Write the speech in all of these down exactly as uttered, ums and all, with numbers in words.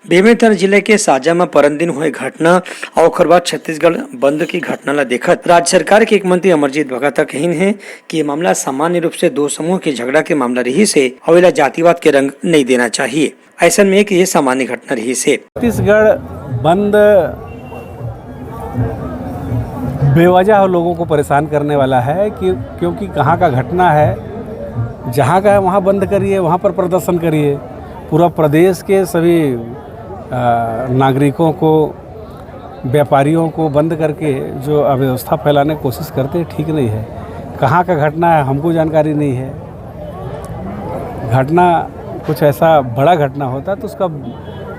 बेमेतरा जिले के साजा म परन दिन होए घटना अउ ओखर बाद छत्तीसगढ़ बंद की घटना ला देखत राज्य सरकार के एक मंत्री अमरजीत भगत ह कहिन हे कि ये मामला सामान्य रूप से दो समूह के झगड़ा के मामला रहिस हे अउ एला जातिवाद के रंग नइ देना चाहिए। अइसन में कि ये सामान्य घटना रहिस हे। छत्तीसगढ़ बंद बेवजह लोगों को परेशान करने वाला है कि, क्योंकि कहाँ का घटना है, जहाँ का है वहाँ बंद करिए, वहाँ पर प्रदर्शन करिए। पूरा प्रदेश के सभी, अ, नागरिकों को, व्यापारियों को बंद करके जो अव्यवस्था फैलाने की कोशिश करते हैं, ठीक नहीं है। कहाँ का घटना है, हमको जानकारी नहीं है। घटना कुछ ऐसा बड़ा घटना होता तो उसका,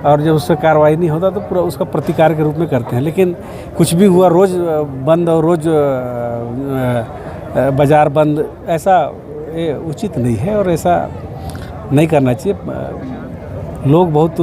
और जब उससे कार्रवाई नहीं होता तो पूरा उसका प्रतिकार के रूप में करते हैं, लेकिन कुछ भी हुआ, रोज, अ, बंद और रोज, अ, अ, अ, बाजार बंद, ऐसा ये उचित नहीं है और ऐसा नहीं करना चाहिए। अ, लोग बहुत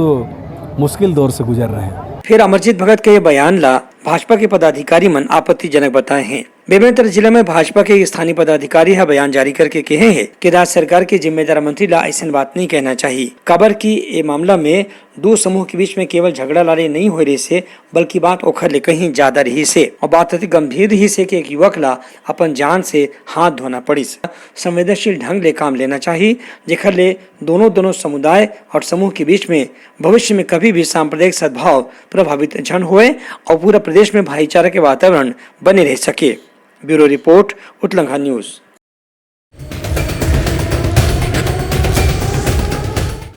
मुश्किल दौर से गुजर रहे हैं। फिर अमरजीत भगत के ये बयान ला भाजपा के पदाधिकारी मन आपत्तिजनक बताए हैं। बेमेतरा जिला में भाजपा के एक स्थानीय पदाधिकारी ह बयान जारी करके कहे हे कि राज्य सरकार के जिम्मेदार मंत्री ला अइसन बात नहीं कहना चाहिए, काबर कि ए मामला में दो समूह के बीच में केवल झगड़ा लड़ाई नहीं होए रहिस हे, बल्कि बात ओखर ले कहीं ज्यादा रहिस हे और बात अति गंभीर रहिस हे कि एक युवक ला अपन जान से हाथ धोना पड़िस। संवेदनशील ढंग ले काम लेना चाहिए, जेखर ले दोनों, दोनों समुदाय और समूह के बीच में भविष्य में कभी भी सांप्रदायिक सद्भाव प्रभावित झन होए और पूरा प्रदेश में भाईचारा के वातावरण बने रह सके। ब्यूरो रिपोर्ट, उतलंघा न्यूज।